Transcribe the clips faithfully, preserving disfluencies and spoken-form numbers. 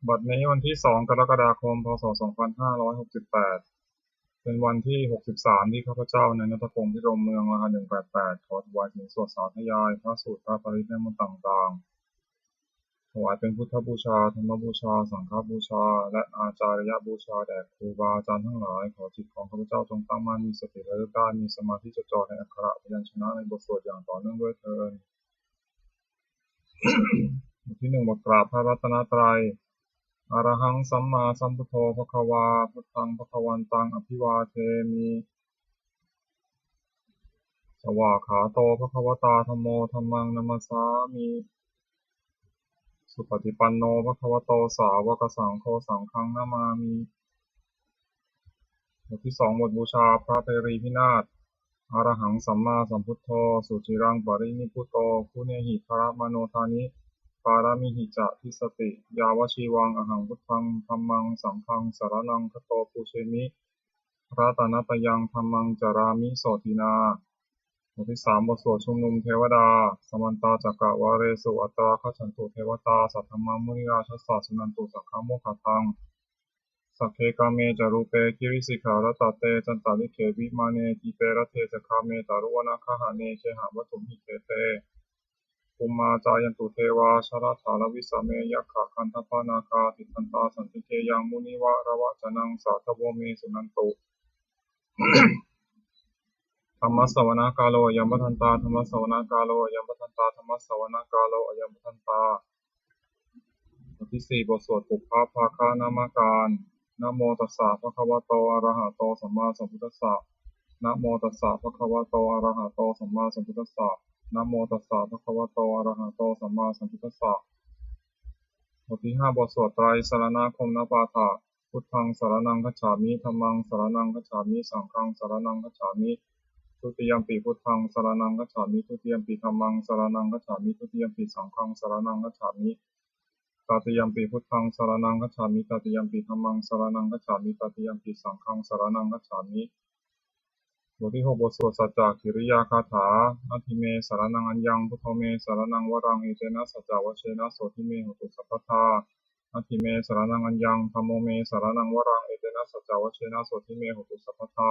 บัดนี้วันที่ สอง กรกฎาคม พ.ศ. สองพันห้าร้อยหกสิบแปด เป็นวันที่ หกสิบสาม ที่ข้าพเจ้า นายณัฐพงษ์ พิรมเมือง รหัส หนึ่งแปดแปด ขอถวายสินสวดสาธยายพระสูตรพระปริตรและมนต์ต่างๆ ถวายเป็นพุทธบูชา ธรรมบูชา สังฆบูชา และอาจาริยบูชาแด่ครูบาอาจารย์ทั้งหลาย ขอจิตของข้าพเจ้าจงตั้งมั่น มีสติระลึกได้ มีสมาธิจดจ่อในอักขระพยัญชนะในบทสวดอย่างต่อเนื่องด้วยเทอญ บทที่ หนึ่ง บทกราบพระรัตนตรัย Arahaṃ sammāsambuddho bhagavā, buddhaṃ bhagavantaṃ abhivādemi. Svākkhāto bhagavatā dhammo, dhammaṃ namassāmi. Supaṭipanno bhagavato sāvakasaṅgho, saṅghaṃ namāmi. บทที่ สอง บทบูชาพระไพรีพินาศ Arahaṃ sammāsambuddho suciraṃ parinibbuto, guṇehi paramānodhāni pāramīhi ca dissati, yāvajīvaṃ ahaṃ buddhaṃ dhammaṃ saṅghaṃ saraṇaṃ gato, pūjemi ratanattayaṃ dhammaṃ carāmi sotthinā. บทที่ สาม บทสวดชุมนุมเทวดา Samantā cakkavāḷesu atrāgacchantu devatā, saddhammaṃ munirājassa suṇantu saggamokkhadaṃ. Sagge kāme ca rūpe girisikharataṭe cantalikkhe vimāne, dīpe raṭṭhe ca gāme taruvanagahane gehavatthumhi khette, bhummā cāyantu devā jalathalavisame yakkhagandhabbanāgā, tiṭṭhantā santike yaṃ munivaravacanaṃ sādhavo me suṇantu. Dhammassavanakālo ayambhadantā, dhammassavanakālo ayambhadantā, dhammassavanakālo ayambhadantā. บทที่ สี่ บทสวดปุพพภาคนมการ Namo tassa bhagavato arahato sammāsambuddhassa. Namo tassa bhagavato arahato sammāsambuddhassa. Namo tassa bhagavato arahato sammāsambuddhassa. บทที่ ห้า บทสวดไตรสรณคมนปาฐะ Buddhaṃ saraṇaṃ gacchāmi, dhammaṃ saraṇaṃ gacchāmi, saṅghaṃ saraṇaṃ gacchāmi. Dutiyampi buddhaṃ saraṇaṃ gacchāmi, dutiyampi dhammaṃ saraṇaṃ gacchāmi, dutiyampi saṅghaṃ saraṇaṃ gacchāmi. Tatiyampi buddhaṃ saraṇaṃ gacchāmi, tatiyampi dhammaṃ saraṇaṃ gacchāmi, tatiyampi saṅghaṃ saraṇaṃ gacchāmi. บทที่ หก บทสวดสัจจกิริยาคาถา Natthi me saraṇaṃ aññaṃ, buddho me saraṇaṃ varaṃ, etena saccavajjena sotthi me hotu sabbadā. Natthi me saraṇaṃ aññaṃ, dhammo me saraṇaṃ varaṃ, etena saccavajjena sotthi me hotu sabbadā.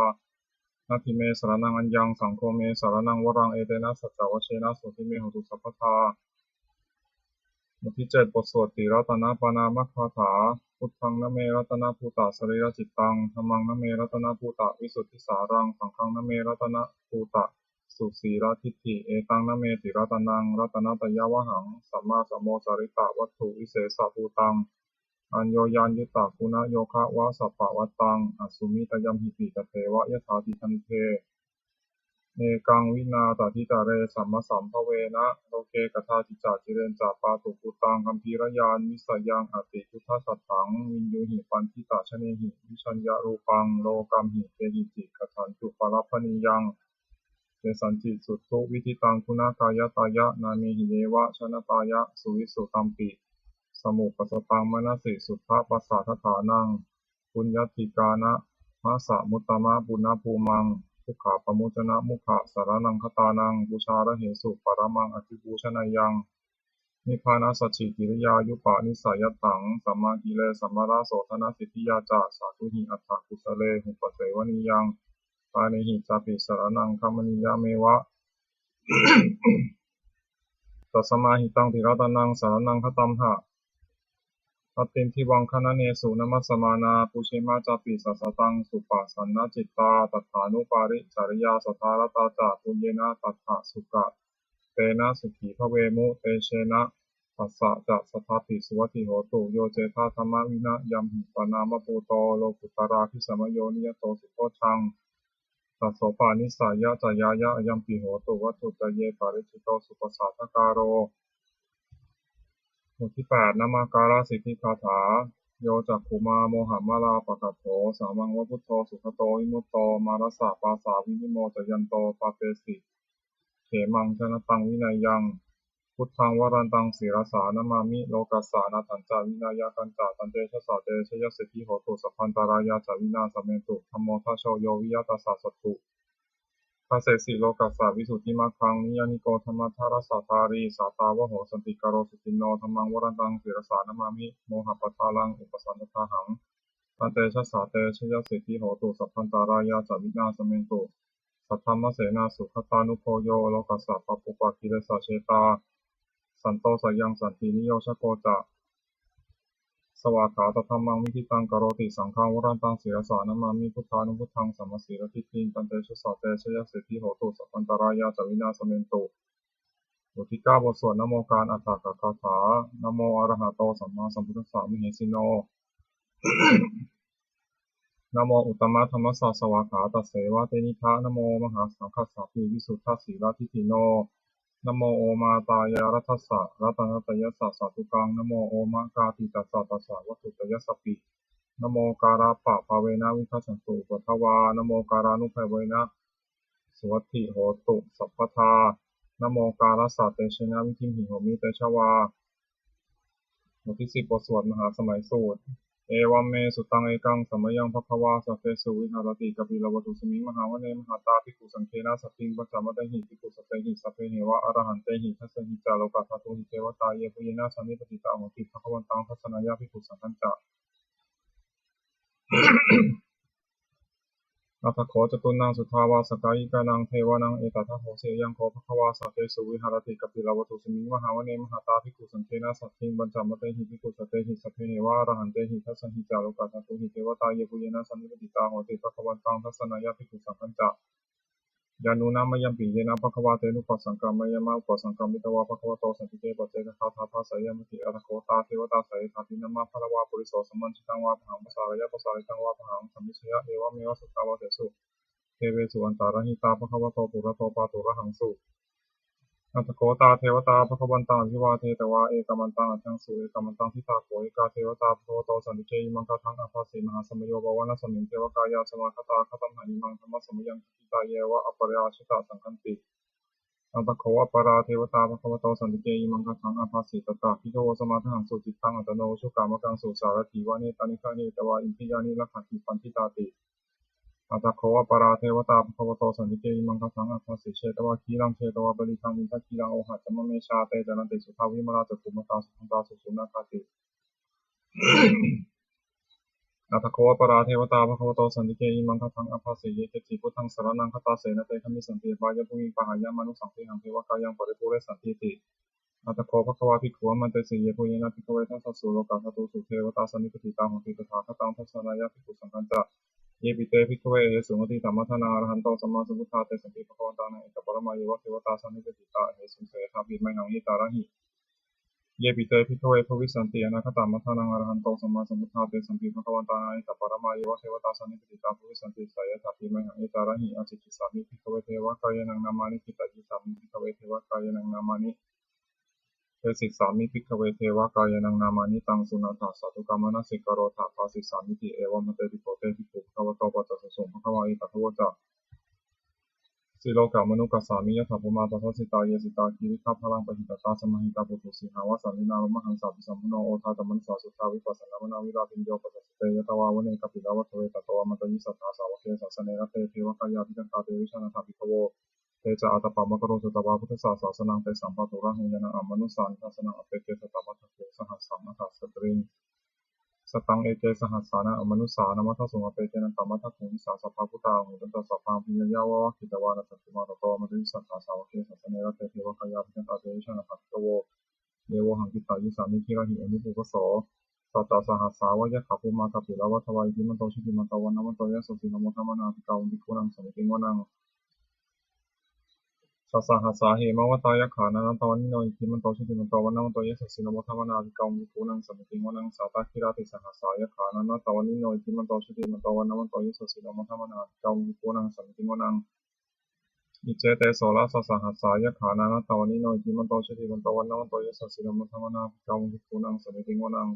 Natthi me saraṇaṃ aññaṃ, saṅgho me saraṇaṃ varaṃ, etena saccavajjena sotthi me hotu sabbadā. บทที่ เจ็ด บทสวดติรัตนปณามคาถา Buddhaṃ name ratanabhūtasarīracittaṃ, dhammaṃ name ratanabhūtavisuddhisāraṃ, saṅghaṃ name ratanabhūtasusīladiṭṭhiṃ, etaṃ name tiratanaṃ ratanattayavhaṃ, sammāsamosarittavatthuvisesabhūtaṃ, aññoññaññuttaguṇayogavasappavattāṃ, asmiṃ tayamhipi tatheva yathāti. Khandhe ekaṃ vinā taditare sammasambhavena, loke kadāci ca cireñca, pātubhūtaṃ gambhīrañāṇavisayaṃ, atiduṭṭhasatthaṃ viññūhi paṇḍitajanehi, vijjāya rūpaṃ lokamhi, kehici kañcicūpalabbhanīyaṃ, kesañci suṭṭhu viditaṃ guṇakāyattāya, nāmehi neva janattāya, suvisu tampi samupajjhattaṃ manasi suddhapassadatthānaṃ, puññādhikāraṇamajjhamuttamapuññabhūmaṃ, dukkhapamuccanamukhasaraṇaṃ gatānaṃ, pūjārahesu paramaṃ abhipūjanīyaṃ, nibbānasacchikiriyāyupanissayatthaṃ, sammākile sammāraso dhanasiddhiyā ca, sādhūhi atthakusalehupaseva nīyaṃ, pāṇehi cāpi saraṇaṃ gamanīyameva. Tasmā hi taṃ tiratanaṃ saraṇaṃ gatamha, attindivaṃ gaṇanesu namassāma, pūjema cāpi sāsataṃ, suppasannacittā tathānuparicariyā, saddhārattā ca puññena tathāsukā, tena sukhī bhavemu. Tejena tassa ca sadā pi suvatthi hotu, yo cettha dhammavinayaṃ hi paṇāmabhūto, lokuttaradhisaṅkhāyo niyato subbodhaṃ, tassopānissāya ca ñāya, ayampi hotu vatthuttaye, paricito suppasādākāro. บทที่ แปด นมการสิทธิคาถา Yo cakkhumā mohamalāpakaṭṭho, sāmaṃ va buddho sugato vimutto, mārassa pāsā vinimocayanto, pāpesi khemaṃ janataṃ vineyyaṃ. Buddhaṃ varantaṃ sirasā namāmi, lokassa nāthañca vināyakañca, tantejasā te jayasiddhi hotu, sabbantarāyā ca vināsamentu. Dhammo dhajo yo viya tassa satthu, Dasesi lokassa visuddhimaggaṃ niyyāniko dhammadharassa dhārī sātāvaho santikaro suciṇṇo dhammaṃ varantaṃ sirasā namāmi mohappadālaṃ upasantadāhaṃ. Tantejasā te jayasiddhi hotu sabbantarāyā ca vināsamentu. Saddhammasenā sugatānugo yo lokassa pāpūpakilesajetā santo sayaṃ santiniyojako ca svākkhātadhammaṃ viditaṃ karoti saṅghaṃ varantaṃ sirasā namāmi buddhānubuddhaṃ samasīladiṭṭhiṃ. Tantejasā te jayasiddhi hotu sabbantarāyā ca vināsamentu. อุทิกาบทสวดนโมการอัฏฐกถา Namo arahato sammāsambuddhassa mahesino. Namo uttamadhammassa svākkhātasseva tenidha. Namo mahāsaṅghassāpi visuddhasīladiṭṭhino. Namo omātyāraddhassa ratanattayassa sādhukaṃ. Namo omakātītassa tassa vatthuttayassapi. Namokārappabhāvena vigacchantu upaddavā. Namokārānubhāvena suvatthi hotu sabbadā. Namokārassa tejena vidhimhi homi tejavā. บทที่สิบบทสวดมหาสมัยสูตร Evaṃ me sutaṃ. Ekaṃ samayaṃ bhagavā sakkesu viharati kapilavatthusmiṃ mahāvane mahatā bhikkhusaṅghena saddhiṃ pañcamattehi bhikkhusatehi sabbeheva arahantehi. Dasahi ca lokadhātūhi devatā yebhuyyena sannipatitā honti bhagavantaṃ dassanāya bhikkhusaṅghañca. Atha kho catunnaṃ suddhāvāsakāyikānaṃ devānaṃ etadahosi: Ayaṃ kho bhagavā sakkesu viharati kapilavatthusmiṃ mahāvane mahatā bhikkhusaṅghena saddhiṃ pañcamattehi bhikkhusatehi sabbeheva arahantehi. Dasahi ca lokadhātūhi devatā yebhuyyena sannipatitā honti bhagavantaṃ dassanāya bhikkhusaṅghañca. Yannūna mayampi yena bhagavā tenupasaṅkameyyāma, upasaṅkamitvā bhagavato santike paccekagāthā bhāseyyāmāti. Atha kho tā devatā seyyathāpi nāma balavā puriso sammiñjitaṃ vā bāhaṃ pasāreyya, pasāritaṃ vā bāhaṃ sammiñjeyya, evameva suddhāvāsesu devesu antarahitā bhagavato purato pāturahaṃsu. Atha kho tā devatā bhagavantaṃ abhivādetvā ekamantaṃ aṭṭhaṃsu. Ekamantaṃ ṭhitā kho ekā devatā bhagavato santike imaṃ gāthaṃ abhāsi: Mahāsamayo pavanasmiṃ, devakāyā samāgatā; āgatamha imaṃ dhammasamayaṃ, dakkhitāyeva aparājitasaṅghanti. Atha kho aparā devatā bhagavato santike imaṃ gāthaṃ abhāsi: Tatra bhikkhavo samādahaṃsu, cittaṃ attano ujukamakaṃsu; sārathīva nettāni gahetvā, indriyāni rakkhanti paṇḍitāti. Atha kho aparā devatā bhagavato santike imaṃ gāthaṃ abhāsi: Chetvā khīlaṃ chetvā palighaṃ, indakhīlaṃ ohaccamanejā; te caranti suddhā vimalā, cakkhumatā sudantā susunāgāti. Atha kho aparā devatā bhagavato santike imaṃ gāthaṃ abhāsi: Ye keci buddhaṃ saraṇaṃ gatāse, na te gamissanti apāyabhūmiṃ; pahāya mānusaṃ dehaṃ, devakāyaṃ paripūressantīti. Atha kho bhagavā bhikkhū āmantesi: Yebhuyyena bhikkhave dasasu lokadhātūsu devatā sannipatitā honti tathāgataṃ dassanāya bhikkhusaṅghañca. Yepi te bhikkhave ahesuṃ atītamaddhānaṃ arahanto sammāsambuddhā, tesampi bhagavantānaṃ etaparamāyeva devatā sannipatitā ahesuṃ, seyyathāpi mayhaṃ etarahi. Yepi te bhikkhave bhavissanti anāgatamaddhānaṃ arahanto sammāsambuddhā, tesampi bhagavantānaṃ etaparamāyeva devatā sannipatitā bhavissanti, seyyathāpi mayhaṃ etarahi. Ācikkhissāmi bhikkhave devakāyānaṃ nāmāni, kittayissāmi bhikkhave devakāyānaṃ nāmāni, desissāmi bhikkhave devakāyānaṃ nāmāni, taṃ suṇātha sādhukaṃ manasikarotha bhāsissāmīti. Evaṃ bhanteti kho te bhikkhū bhagavato paccassosuṃ. Bhagavā etadavoca: Silokamanukassāmi, yattha bhummā tadassitā; ye sitā girigabbharaṃ, pahitattā samāhitā. Puthū sīhāva sallīnā, lomahaṃsābhisambhuno; odātamanasā suddhā, vippasannamanāvilā. Bhiyyo pañcasate ñatvā, vane kāpilavatthave; tato āmantayi satthā, sāvake sāsane rate. Devakāyā abhikkantā, te vijānātha bhikkhavo; te ca ātappamakaruṃ, sutvā buddhassa sāsanaṃ. Tesampāturahu ñāṇaṃ, amanussāna dassanaṃ; appeke satamaddakkhuṃ, sahassaṃ atha sattariṃ; sataṃ eke sahassānaṃ, amanussānamaddasuṃ; appekenantamaddakkhuṃ, disā sabbā phuṭā ahuṃ. Tañca sabbaṃ abhiññāya, vavakkhitvāna cakkhumā; tato āmantayi satthā, sāvake sāsane rate. Devakāyā abhikkantā, te vijānātha bhikkhavo; ye vohaṃ kittayissāmi, girāhi anupubbaso. Sattasahassā va yakkhā, bhummā kāpilavatthavā; iddhimanto jutimanto, vaṇṇavanto yasassino; modamānā abhikkāmuṃ, bhikkhūnaṃ samitiṃ vanaṃ. Chasahassā hemavatā, yakkhā nānattavaṇṇino; iddhimanto jutimanto, vaṇṇavanto yasassino; modamānā abhikkāmuṃ, bhikkhūnaṃ samitiṃ vanaṃ. Sātāgirā tisahassā, yakkhā nānattavaṇṇino; iddhimanto jutimanto, vaṇṇavanto yasassino; modamānā abhikkāmuṃ, bhikkhūnaṃ samitiṃ vanaṃ. Iccete soḷasasahassā, yakkhā nānattavaṇṇino; iddhimanto jutimanto, vaṇṇavanto yasassino; modamānā abhikkāmuṃ, bhikkhūnaṃ samitiṃ vanaṃ.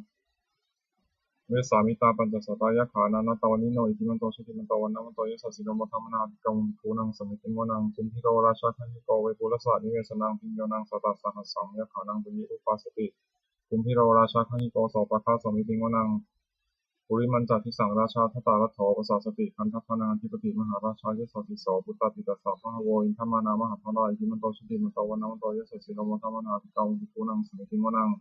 Vessāmittā pañcasatā, yakkhā nānattavaṇṇino; iddhimanto jutimanto, vaṇṇavanto yasassino; modamānā abhikkāmuṃ, bhikkhūnaṃ samitiṃ vanaṃ. Kumbhīro rājagahiko, vepullassa nivesanaṃ; bhiyyo naṃ satasahassaṃ, yakkhānaṃ payirupāsati; kumbhīro rājagahiko, sopāga samitiṃ vanaṃ. Purimañca disaṃ rājā Dhataraṭṭho pasāsati, gandhabbānaṃ ādhipati mahārājā yasassi so. Puttāpi tassa bahavo indanāmā mahabbalā, iddhimanto jutimanto vaṇṇavanto yasassino, modamānā abhikkāmuṃ bhikkhūnaṃ samitiṃ vanaṃ.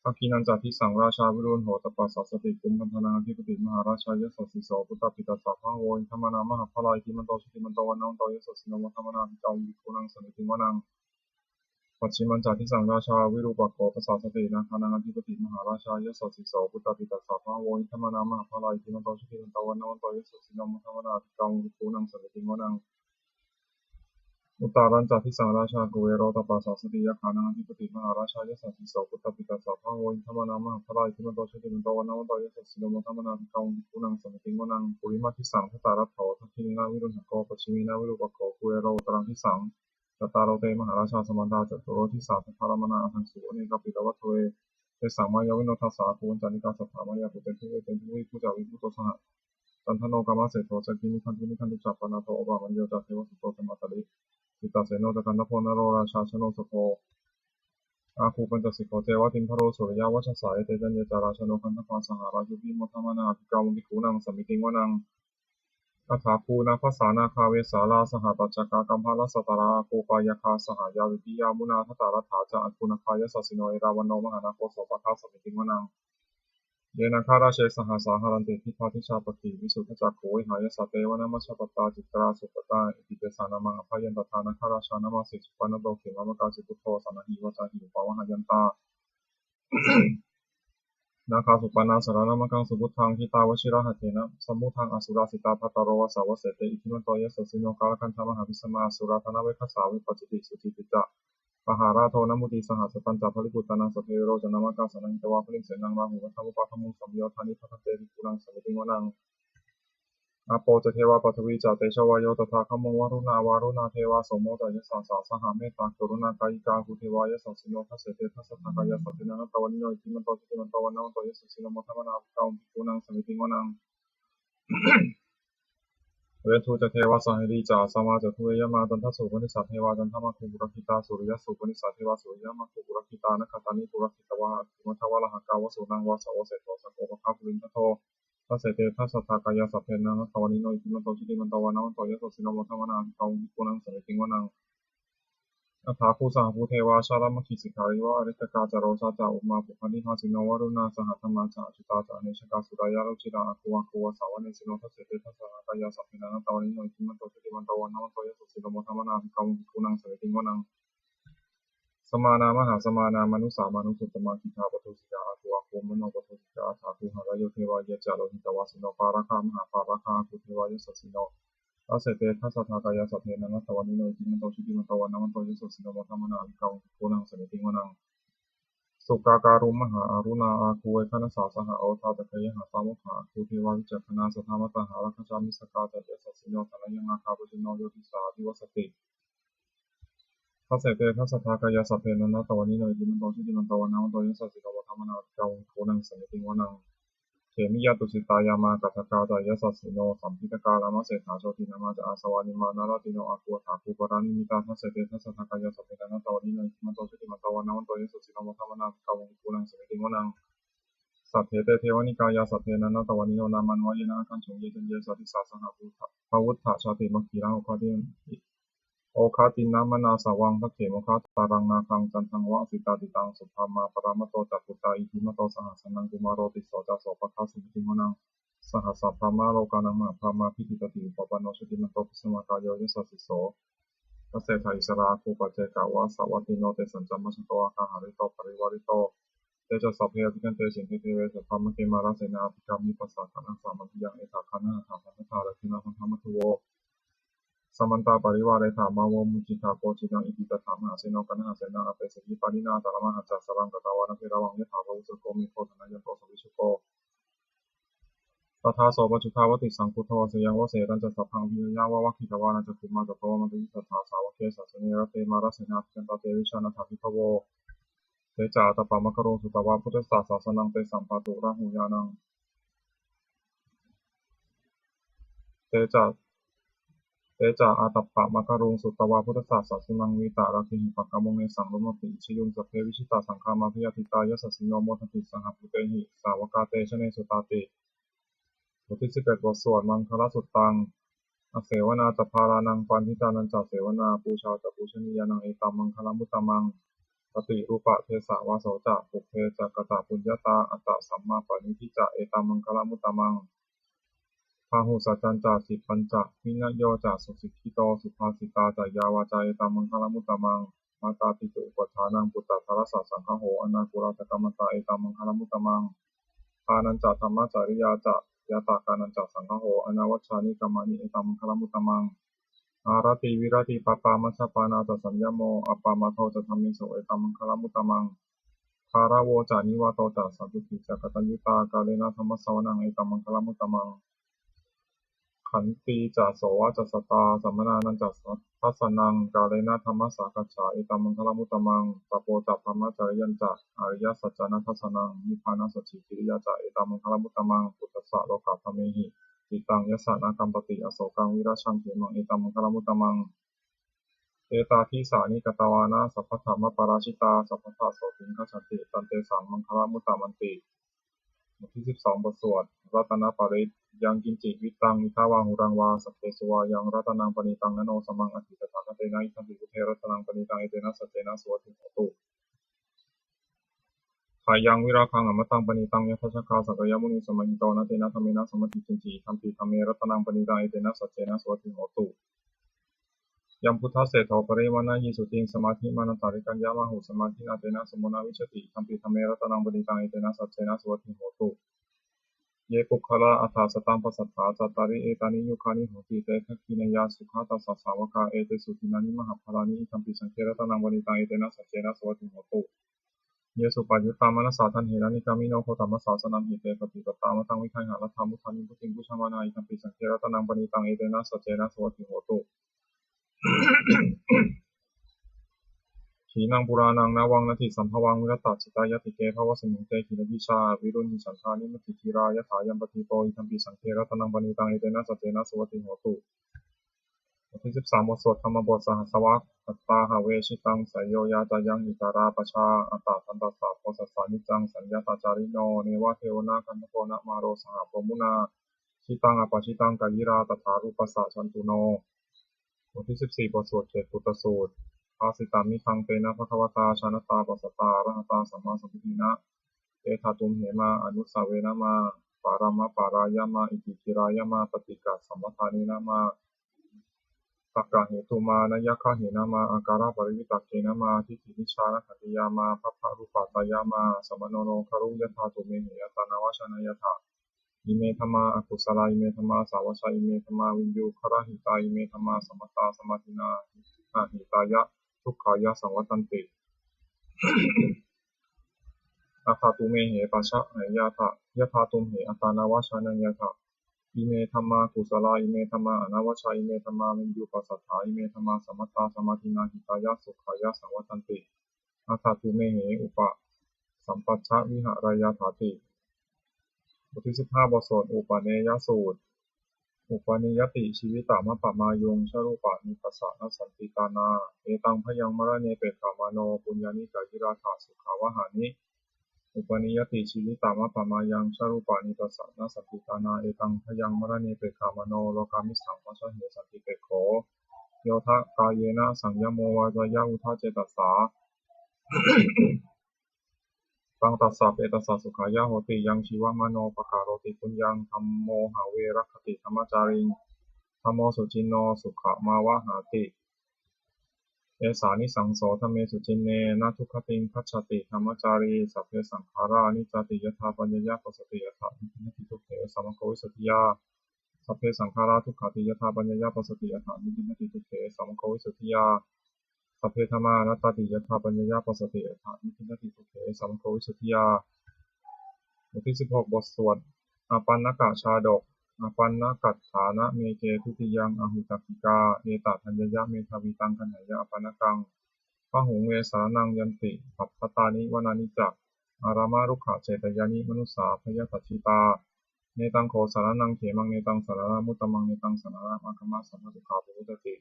Dakkhiṇañca disaṃ rājā virūḷho tappasāsati, kumbhaṇḍānaṃ ādhipati mahārājā yasassi so. Puttāpi tassa bahavo indanāmā mahabbalā, iddhimanto jutimanto vaṇṇavanto yasassino, modamānā abhikkāmuṃ bhikkhūnaṃ samitiṃ vanaṃ. Pacchimañca disaṃ rājā virūpakkho pasāsati, nāgānaṃ ādhipati mahārājā yasassi so. Puttāpi tassa bahavo indanāmā mahabbalā, iddhimanto jutimanto vaṇṇavanto yasassino, modamānā abhikkāmuṃ bhikkhūnaṃ samitiṃ vanaṃ. Uttarañca disaṃ rājā kuvero tappasāsati, yakkhānaṃ ādhipati mahārājā yasassi so. Puttāpi tassa bahavo indanāmā mahabbalā, iddhimanto jutimanto vaṇṇavanto yasassino, modamānā abhikkāmuṃ bhikkhūnaṃ samitiṃ vanaṃ. Purimaṃ disaṃ Dhataraṭṭho, dakkhiṇena virūḷhako, pacchimena virūpakkho, kuvero uttaraṃ disaṃ. Cattāro te mahārājā samantā caturo disā, daddallamānā aṭṭhaṃsu vane kāpilavatthave. Tesaṃ māyāvino dāsā āgū vañcanikā saṭhā, māyā kuṭeṇḍu veṭeṇḍu viṭū ca viṭuṭo saha, candano kāmaseṭṭho ca kinnughaṇḍu nighaṇḍu ca, panādo opamañño ca devasūto ca mātali, cittaseno ca gandhabbo naḷorājā janosabho, āgū pañcasikho ceva timbarū suriyavacchasā. Ete caññe ca rājāno gandhabbā saha rājubhi, modamānā abhikkāmuṃ bhikkhūnaṃ samitiṃ vanaṃ. Athāgū nābhasā nāgā vesālā sahatacchakā, kambalassatarā āgū pāyāgā saha ñātibhi, yāmunā dhataraṭṭhā ca āgū nāgā yasassino, erāvaṇo mahānāgo sopāga samitiṃ vanaṃ. Ye nāgarāje sahasā haranti, dibbā dijā pakkhi visuddhacakkhū, vehāyasā te vanamajjhapattā citrā supaṭṭhā. Iti tesa nāmaṃ abhayaṃ tathā nāgarājānamāsi, supaṇṇato khemamakāsi buddho, saṇhāhi vācāhi upavhayantā nāgā supaṇṇā saraṇamakaṃsu buddhaṃ. Jitā vajirahatthena samuddaṃ asurā sitā, bhātaro vāsavassete iddhimanto yasassino. Kālakañjā mahābhismā asurā dānaveghasā, vepacitti sucitti ca pahārādo namucī saha. Satañca baliputtānaṃ saseviṃ, locanāmakā sannayhitvā baliṃ senaṃ, rāhubhaddamupāgamuṃ samayodāni bhaddante bhikkhūnaṃ samitiṃ vanaṃ. Āpo ca devā paṭhavī ca tejo vāyo tadāgamuṃ, varuṇā vāruṇā devā somo ca yasasā saha, mettākaruṇākāyikā āgū devā yasassino. Dasete dasadhā kāyā saṭṭhena naṭṭhavalino, iddhimanto jutimanto vaṇṇavanto yasassino, modamānā abhikkāmuṃ bhikkhūnaṃ samitiṃ vanaṃ. Veṇḍū ca devā sahalī ca asamā ca duve yamā, candassūpanisā devā candamāgū purakkhitā, suriyassūpanisā devā suriyamāgū purakkhitā, nakkhattāni purakkhitvā āgū mandavalāhakā, vasūnaṃ vāsavo seṭṭho sakkopāga purindado. Dasete dasadhā kāyā saṭṭhena naṭṭhavalino, iddhimanto jutimanto vaṇṇavanto yasassino, modamānā abhikkāmuṃ bhikkhūnaṃ samitiṃ vanaṃ. Athāgū sahabhū devā jalamaggisikhāriva, ariṭṭhakā ca rojā ca ummāpupphanibhāsino, varuṇā sahadhammā ca accutā ca anejakā, sūleyyarucirā āgū āgū vāsavanesino. Dasete dasadhā kāyā saṭṭhena naṭṭhavalino, iddhimanto jutimanto vaṇṇavanto yasassino, modamānā abhikkāmuṃ bhikkhūnaṃ samitiṃ vanaṃ. Samānā mahāsamānā mānusā mānusuttamā, khiḍḍāpadūsikā āgū āgū manopadūsikā, athāgū harayo devā ye ca lohitavāsino, pāragā mahāpāragā āgū devā yasassino. Dasete dasadhā kāyā saṭṭhena naṭṭhavalino, iddhimanto jutimanto vaṇṇavanto yasassino, modamānā abhikkāmuṃ bhikkhūnaṃ samitiṃ vanaṃ. Sukkā karumhā aruṇā āgū veghanasā saha, odātagayhā sāvakā āgū devā vicakkhaṇā, sadāmattā hāragajā missakā ca yasassino, thanayaṃ nāgā pajjunno yo disā abhivassati. Dasete dasadhā kāyā saṭṭhena naṭṭhavalino, iddhimanto jutimanto vaṇṇavanto yasassino, modamānā abhikkāmuṃ bhikkhūnaṃ samitiṃ vanaṃ. Khemiyā tusitā yāmā kaṭṭhakā ca yasassino, lambītakā lāmaseṭṭhā jotināmā ca āsavā, nimmānaratino āgū athāgū paranimmitā. Dasete dasadhā kāyā saṭṭhena naṭṭhavalino, iddhimanto jutimanto vaṇṇavanto yasassino, modamānā abhikkāmuṃ bhikkhūnaṃ samitiṃ vanaṃ. Saṭṭhete devanikāyā saṭṭhena naṭṭhavalino, nāmanvayena āgañchuṃ ye caññe sadisā saha, pavutthajātimakkhīlā oghati- oghatiṇṇamanāsavaṃ, dakkhemoghataraṃ nāgaṃ candaṃva asitātitaṃ. Subrahmā paramatto ca puttā iddhimato saha, sanaṅkumāro tisso ca sopāga samitiṃ vanaṃ. Sahassabrahmalokānaṃ mahābrahmābhitiṭṭhati, upapanno jutimanto bhismākāyo yasassi so. Dasettha issarā āgū paccekavasavattino, tesañca majjhato āga hārito parivārito. Te ca sabbe abhikkante sainde deve sabrahmake, mārasenā abhikkāmi passa kaṇhassa mandiyaṃ. Etha gaṇhatha bandhatha rakkheṇa bandhamatthu vo, samantā parivāretha mā vo muñcittha koci naṃ. Iti tattha mahāseno kaṇhasenaṃ apesayi, pāṇinā talamāhacca saraṃ katvāna bheravaṃ. Yathā pāvussako megho thanayanto savijjuko, tadā so paccudāvatti saṅkuddho asayaṃvase. Tañca sabbaṃ abhiññāya vavakkhitvāna cakkhumā, tato āmantayi satthā sāvake sāsane rate, mārasenā abhikkantā te vijānātha bhikkhavo. Te ca ātappamakaruṃ sutvā buddhassa sāsanaṃ, tesaṃ pāturahu ñāṇaṃ. Te ca Te ca ātappamakaruṃ sutvā buddhassa sāsanaṃ, vītarāgehi pakkāmuṃ nesaṃ lomampi iñjayuṃ. Sabbe vijitasaṅgāmā bhayātītā yasassino, modanti saha bhūtehi sāvakā te janesutāti. บทที่สิบเอ็ด บทสวดมังคลสุตตัง Asevanā ca bālānaṃ, paṇḍitānañca sevanā, pūjā ca pūjanīyānaṃ, etam maṅgalamuttamaṃ. Paṭirūpadesavāso ca, pubbe ca katapuññatā, attasammāpaṇidhi ca, etam maṅgalamuttamaṃ. Bāhusaccañca sippañca, vinayo ca susikkhito, subhāsitā ca yā vācā, etam maṅgalamuttamaṃ. Mātāpituupaṭṭhānaṃ, puttadārassa saṅgaho, anākulā ca kammantā, etam maṅgalamuttamaṃ. Dānañca dhammacariyā ca, ñātakānañca saṅgaho, anavajjāni kammāni, etam maṅgalamuttamaṃ. Āratī viratī pāpā, majjapānā ca saññamo, appamādo ca dhammesu, etam maṅgalamuttamaṃ. Gāravo ca nivāto ca, santuṭṭhī ca kataññutā, kālena dhammassavanaṃ, etam maṅgalamuttamaṃ. Khantī ca sovacassatā, samaṇānañca dassanaṃ, kālena dhammasākacchā, etam maṅgalamuttamaṃ. Tapo ca brahmacariyañca, ariyasaccāna dassanaṃ, nibbānasacchikiriyā ca, etam maṅgalamuttamaṃ. Phuṭṭhassa lokadhammehi, cittaṃ yassa na kampati, asokaṃ virajaṃ khemaṃ, etam maṅgalamuttamaṃ. Etādisāni katvāna, sabbatthamaparājitā, sabbattha sotthiṃ gacchanti, tan tesaṃ maṅgalamuttamanti. บทที่สิบสอง บทสวดรัตนปริตร Yaṃ kiñci vittaṃ idha vā huraṃ vā, saggesu vā yaṃ ratanaṃ paṇītaṃ, na no samaṃ atthi tathāgatena, idampi buddhe ratanaṃ paṇītaṃ, etena saccena suvatthi hotu. Khayaṃ virāgaṃ amataṃ paṇītaṃ, yadajjhagā sakyamunī samāhito, na tena dhammena samatthi kiñci, idampi dhamme ratanaṃ paṇītaṃ, etena saccena suvatthi hotu. Yambuddhaseṭṭho parivaṇṇayī suciṃ, samādhimānantarikaññamāhu, samādhinā tena samo na vijjati, idampi dhamme ratanaṃ paṇītaṃ, etena saccena suvatthi hotu. Ye puggalā aṭṭha sataṃ pasatthā, cattāri etāni yugāni honti, te dakkhiṇeyyā sugatassa sāvakā, etesu dinnāni mahapphalāni, idampi saṅghe ratanaṃ paṇītaṃ, etena saccena suvatthi hotu. Ye suppayuttā manasā daḷhena, nikkāmino gotamasāsanamhi, te pattipattā amataṃ vigayha, laddhā mudhā nibbutiṃ bhuñjamānā, idampi saṅghe ratanaṃ paṇītaṃ, etena saccena suvatthi hotu. Khīṇaṃ purāṇaṃ navaṃ natthi sambhavaṃ, virattacittāyatike bhavasmiṃ, te khīṇabījā aviruḷhichandā, nimmānaratī dhīrā yathāyampadīpo, idampi saṅghe ratanaṃ paṇītaṃ, etena saccena suvatthi hotu. บทที่สิบสาม บทสวดธรรมบท Sahassaṃ vā aṭṭhahāvecitaṃ, seyyo yācāyaṃ itarā pajā, attadantassa bojjhassa niccaṃ, saññatacārino neva keva na gandhabbo na māro, saha brūhi munā, jitaṃ apajitaṃ, kāyirā tathārūpassa santuṇo. บทที่สิบสี่ บทสวดเขตปุตตสูตร Bhāsitamidaṃ tena bhagavatā jānatā passatā arahatā sammāsambuddhena, etha tumhe mā anusavena mā, parāmapārāya mā, iccikirāya mā, paṭighasampadanena mā, takkahetu mā, nayaggāhena mā, ākāraparivitakkena mā, diṭṭhimicchānakkhantiyā mā, bhabbarūpaccayā mā, sammāno no karu, yathā tumhehi attanāvajjānāyatha. Ime dhammā akusalā, ime dhammā sāvajjā, ime dhammā viññugarahitā, ime dhammā sammatā samādinnā, hitahitāya dukkhāya saṃvattanti. Attha tumhehi pāṭiharyāya, yathā tumhe attanāvajjānāyatha. Ime dhammā kusalā, ime dhammā anavajjā, ime dhammā viññuppasatthā, ime dhammā sammatā samādinnā, hitāya sukhāya saṃvattanti. Attha tumhehi upasampajja vihareyyathāti. บทที่สิบห้า บทสวดอุปเนยสูตร Uppannāti jīvitamappamāyu, na rūpāni tassa na santānā, etaṃ byaṃ maraṇe pekkhamāno, puññāni kāyirātha sukhāvahāni. Uppannāti jīvitamappamāyu, na rūpāni tassa na santānā, etaṃ byaṃ maraṇe pekkhamāno, rogāmisaṃ pajāhe santīpekkhito, yodha kāyena saṃyamo, vācāya uda cetasā, taṃ tassa petassa sukhāya hoti. Yaṃ jīvamāno pakaroti puññaṃ, dhammo have rakkhati dhammacāriṃ, dhammo suciṇṇo sukhamāvahāti. Esānisaṃso dhamme suciṇṇe, na dugatiṃ gacchati dhammacārī. Sabbe saṅkhārā aniccāti, yadā paññāya passati, yadā nibbindati dukkhe, samako visuddhiyā. Sabbe saṅkhārā dukkhāti, yadā paññāya passati, yadā nibbindati dukkhe, samako visuddhiyā. Sabbe dhammā anattāti, yadā paññāya passati, yadā nibbindati dukkhe, samako visuddhiyā. บทที่สิบหก บทสวด Apaṇṇaka chādok. Apaṇṇakaṭṭhānameke dutiyaṃ ahupaṭṭhāyika, etadaññāya medhāvī, taṃ gaṇhāya apaṇṇakaṃ. Bahuṃ ve saraṇaṃ yanti, pabbatāni vanāni ca, ārāmarukkhacetyāni, manussā abhayasaccitā. Netaṃ kho saraṇaṃ khemaṃ, netaṃ saraṇamuttamaṃ, netaṃ saraṇamāgamma, sabbadukkhā pamuccati.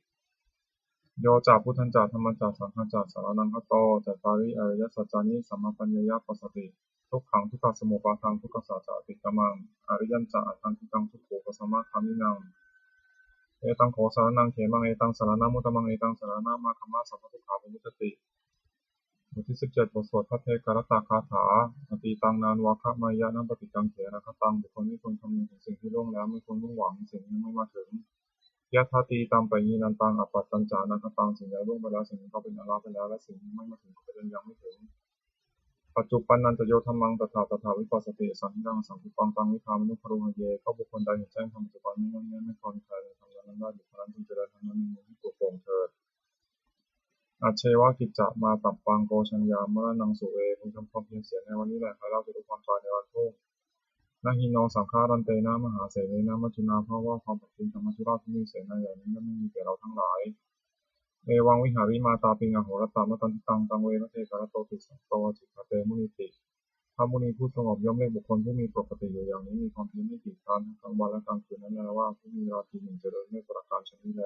Yo ca buddhañca dhammañca saṅghañca saraṇaṃ gato, cattāri ariyasaccāni sammapaññāya passati, dukkhaṃ dukkhasamuppādaṃ dukkhassa ca atikkamaṃ, ariyañca aṭṭhaṅgikaṃ dukkhūpasamagāminaṃ. Etaṃ kho saraṇaṃ khemaṃ, etaṃ saraṇamuttamaṃ, netaṃ saraṇamāgamma, sabbadukkhā pamuccati. บทที่สิบเจ็ด บทสวดภัทเทกรัตตคาถา Atītaṃ nānvāgameyya nappaṭikaṅkhe anāgataṃ. บุคคลไม่ควรคำนึงถึงสิ่งที่ล่วงแล้ว ไม่ควรมุ่งหวังสิ่งที่ยังไม่มาถึง Yadatītampahīnantaṃ appattañca anāgataṃ. สิ่งใดล่วงไปแล้ว สิ่งนั้นก็เป็นอันละไปแล้ว และสิ่งที่ยังไม่มาถึงก็เป็นอันยังไม่ถึง Paccuppannañca yo dhammaṃ tattha tattha vipassati, asaṃhiraṃ asaṅkuppaṃ taṃ viddhā manubrūhaye. ก็บุคคลใดเห็นแจ้งธรรมปัจจุบันไม่งอนแง่นไม่คลอนแคลนในธรรมนั้นๆได้ บุคคลนั้นพึงเจริญธรรมนั้นในเมืองที่ปลอดโปร่งเถิด Ajjeva kiccamātappaṃ ko jaññā maraṇaṃ suve. พึงทำความเพียรเสียในวันนี้แล ใครเล่าจะรู้ความตายในวันพรุ่ง Na hi no saṅgarantena mahāsenena maccunā bhava. ความผัดเพี้ยนกับมัจจุราชผู้มีเสนาใหญ่นั้นย่อมไม่มีแก่เราทั้งหลาย Evaṃ vihārimātāpiṃ ahorattamatanditaṃ, taṃ ve bhaddekarattoti santo ācikkhate munīti. พระมุนีผู้สงบย่อมเรียกบุคคลผู้มีปกติอยู่อย่างนี้ มีความเพียรไม่กีดกันทั้งกลางวันและกลางคืนนั้นแล ว่าผู้มีราตรีหนึ่งเจริญด้วยประการฉะนี้แล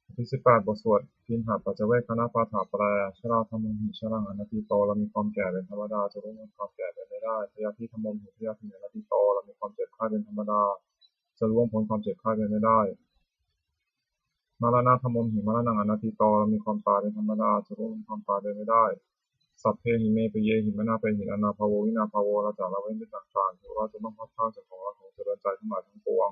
บทที่สิบแปด บทสวด Piṇḍapaccavekkhaṇapāṭha แปล Jarādhammomhi jaraṃ anatīto. เรามีความแก่เป็นธรรมดา จะล่วงพ้นความแก่ไปไม่ได้ Byādhidhammomhi byādhiṃ anatīto. เรามีความเจ็บไข้เป็นธรรมดา จะล่วงพ้นความเจ็บไข้ไปไม่ได้ Maraṇadhammomhi maraṇaṃ anatīto. เรามีความตายเป็นธรรมดา จะล่วงพ้นความตายไปไม่ได้ Sabbehi me piyehi manāpehi anābhāvo vinābhāvo. เราจะละเว้นเป็นต่างๆ เทวราชเจ้าบ้านพัดพรากจากของรักของเจริญใจทั้งหลายทั้งปวง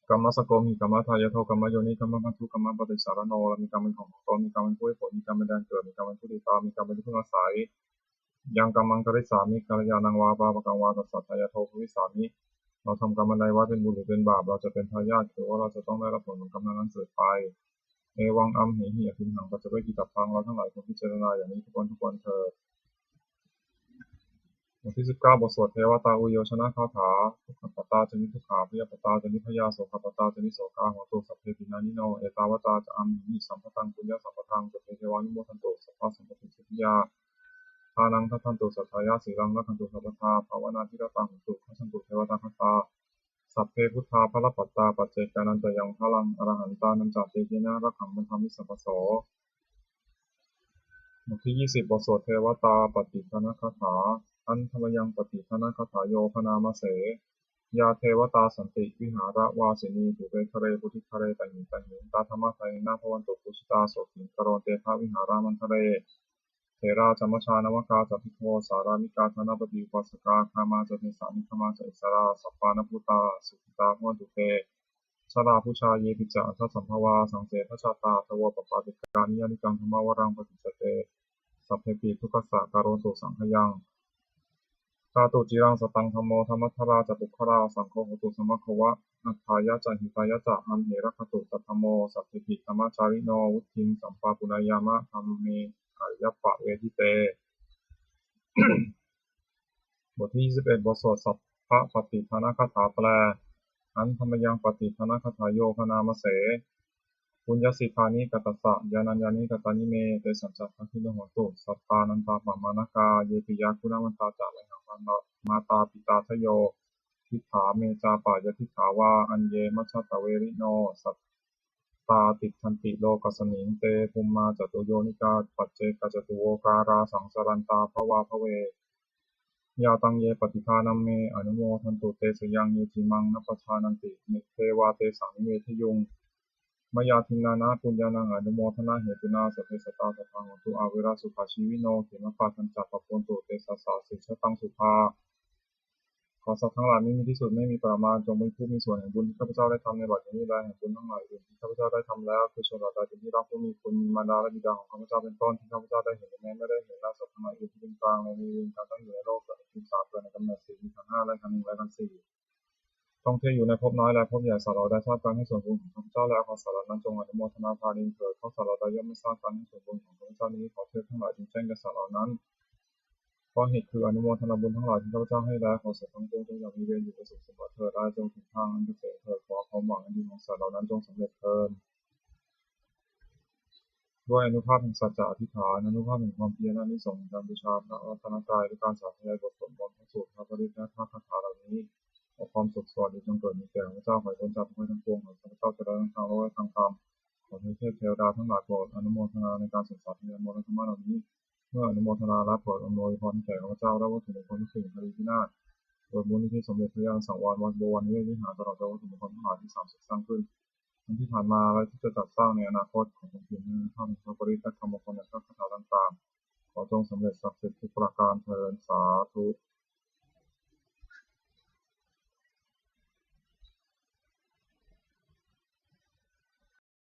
Kammassagomhi kammadāyādo kammayoni kammabandhu kammapaṭisaraṇo. เรามีกรรมเป็นของของตน มีกรรมเป็นผู้ให้ผล มีกรรมเป็นแดนเกิด มีกรรมเป็นผู้ติดตาม มีกรรมเป็นที่พึ่งอาศัย Yaṃ kammaṃ karissāmi kalyāṇaṃ vā pāpakaṃ vā tassa dāyādo bhavissāmi. เราทำกรรมอันใดไว้ เป็นบุญหรือเป็นบาป เราจะเป็นทายาท คือว่าเราจะต้องได้รับผลของกรรมนั้นๆสืบไป Evaṃ amhehi abhiṇhaṃ paccavekkhitabbaṃ. เราทั้งหลายควรพิจารณาอย่างนี้ทุกวันทุกวันเถิด บทที่สิบเก้า บทสวด Devatāuyyojanagāthā. Dukkhappattā ca niddukkhā bhayappattā ca nibbhayā sokappattā ca nissokā hontu sabbepi pāṇino. Ettāvatā ca amhehi sambhataṃ puññasampadaṃ sabbe devānumodantu sabbasampattisiddhiyā. Dānaṃ dadantu saddhāya sīlaṃ rakkhantu sabbadā bhāvanābhiratā hontu gacchantu devatāgatā. Sabbe buddhā balappattā paccekānañca yaṃ balaṃ arahantānañca tejena rakkhaṃ bandhāmi sabbaso. บทที่ยี่สิบ บทสวด Devatāpaṭidhanagāthā. Handa mayaṃ paṭidhanagāthāyo bhaṇāma se. Yā devatā santi vihāravāsinī thūpe ghare bodhighare tahiṃ tahiṃ, tā dhammadānena bhavantu pūjitā sotthiṃ karontedha vihāramaṇḍale. Therā ca majjhā navakā ca bhikkhavo sārāmikā dānapatī upāsakā, gāmā ca desā nigamā ca issarā sappāṇabhūtā sukhitā bhavantu te. Jalābujā yepi ca aṇḍasambhavā saṃsedajātā athavopapātikā, niyyānikaṃ dhammavaraṃ paṭicca te sabbepi dukkhassa karontu saṅkhayaṃ. Ṭhātu ciraṃ sataṃ dhammo dhammaddharā ca puggalā, asaṅgo hotu samaggo va atthāya ca hitāya ca. Amhe rakkhatu saddhammo sabbepi dhammacārino, vuḍḍhiṃ sampāpuṇeyyāma dhamme ariyappavedite. บทที่ยี่สิบเอ็ด บทสวดสัพพะปัตติทานคาถาแปล Handa mayaṃ paṭidhanagāthāyo bhaṇāma se. Puññassidhāni katassa ñāṇañāṇi katāni me, tesañca dakkhiṇo hontu sattānantāpamāṇakā. Ye piyā guṇavantā ca mayhaṃ mātā pitā dayo diṭṭhā me cāpyadiṭṭhā vā aññe majjhattaverino sattā tiṭṭhanti lokasmiṃ. Te bhummā catuyonikā paccekacatuvokārā saṃsarantā bhavābhave. Yā taṃ ye paṭidhanam me anumodantu te sayaṃ, ye cimaṃ na pajānanti te vā tesaṃ nivedeyuṃ. Mayā dinnāna puññānaṃ anumodanāhetunā sabbe sattā sadā hontu averā sukhajīvino. Khemappadañca pabbavantu te sassāsījataṃ sukhā. ขอสัตว์ทั้งหลายไม่มีที่สุดไม่มีประมาณ จงเป็นผู้มีส่วนแห่งบุญที่ข้าพเจ้าได้ทำในบัดนี้ และแห่งบุญทั้งหลายอื่นที่ข้าพเจ้าได้ทำแล้ว คือชนเหล่าใดเป็นที่รักผู้มีคุณ มีมารดาและบิดาของข้าพเจ้าเป็นต้น ที่ข้าพเจ้าได้เห็นและแม้ไม่ได้เห็น และสัตว์ทั้งหลายอื่นที่เป็นกลางในในเวรกรรมตั้งอยู่ในโลกเกิดในภูมิสาม เกิดในกำเนิดสี่ มีขันธ์ห้า และขันธ์หนึ่ง และขันธ์สี่ ต้องเที่ยวอยู่ในภพน้อยและภพใหญ่ สัตว์เหล่าใดทราบการให้ส่วนบุญของข้าพเจ้าแล้ว ขอสัตว์เหล่านั้นจงอนุโมทนาทานเองเถิด เพราะสัตว์เหล่าใดย่อมไม่ทราบการให้ส่วนบุญของข้าพเจ้านี้ ขอเทพทั้งหลายจงแจ้งแก่สัตว์เหล่านั้น เพราะเหตุคืออนุโมทนาบุญทั้งหลายที่ข้าพเจ้าให้แล้ว ขอสัตว์ทั้งปวงจงอย่ามีเวรอยู่ประสบสมบัติเถิด และจงถึงทางอันเกษมเถิด ขอความหวังอันดีของสัตว์เหล่านั้นจงสำเร็จเทอญ ด้วยอานุภาพแห่งสัจจะอธิษฐาน อานุภาพแห่งความเพียร อานิสงส์แห่งการบูชาพระรัตนตรัย และการสาธยายบทสวดมนต์ พระสูตร พระปริตร และพระคาถาเหล่านี้ ขอความสุขสวัสดีจงเกิดมีแก่ข้าพเจ้า ขอให้พ้นจากทุกข์ภัยทั้งปวง ขอให้ข้าพเจ้าเจริญทั้งทางโลกและทางธรรม ขอให้เทพเทวดาทั้งหลายโปรดอนุโมทนาในการสวดสาธยายมนต์และธรรมะเหล่านี้ เมื่ออนุโมทนาแล้วโปรดอำนวยพรให้แก่ข้าพเจ้าด้วยวัตถุมงคลพระเครื่องคดีพินาศ โดยมูลนิธิสมเด็จพระญาณสังวรวัดบวรนิเวศวิหาร ตลอดจนวัตถุมงคลทั้งหลายที่สร้างเสร็จสร้างขึ้น ทั้งที่ผ่านมาและที่จะจัดสร้างในอนาคต ขอทรงเปี่ยมด้วยอานุภาพแห่งพระปริตรและคำมงคลในพระคาถาต่างๆ ขอจงสำเร็จศักดิ์สิทธิ์ทุกประการเทอญ สาธุ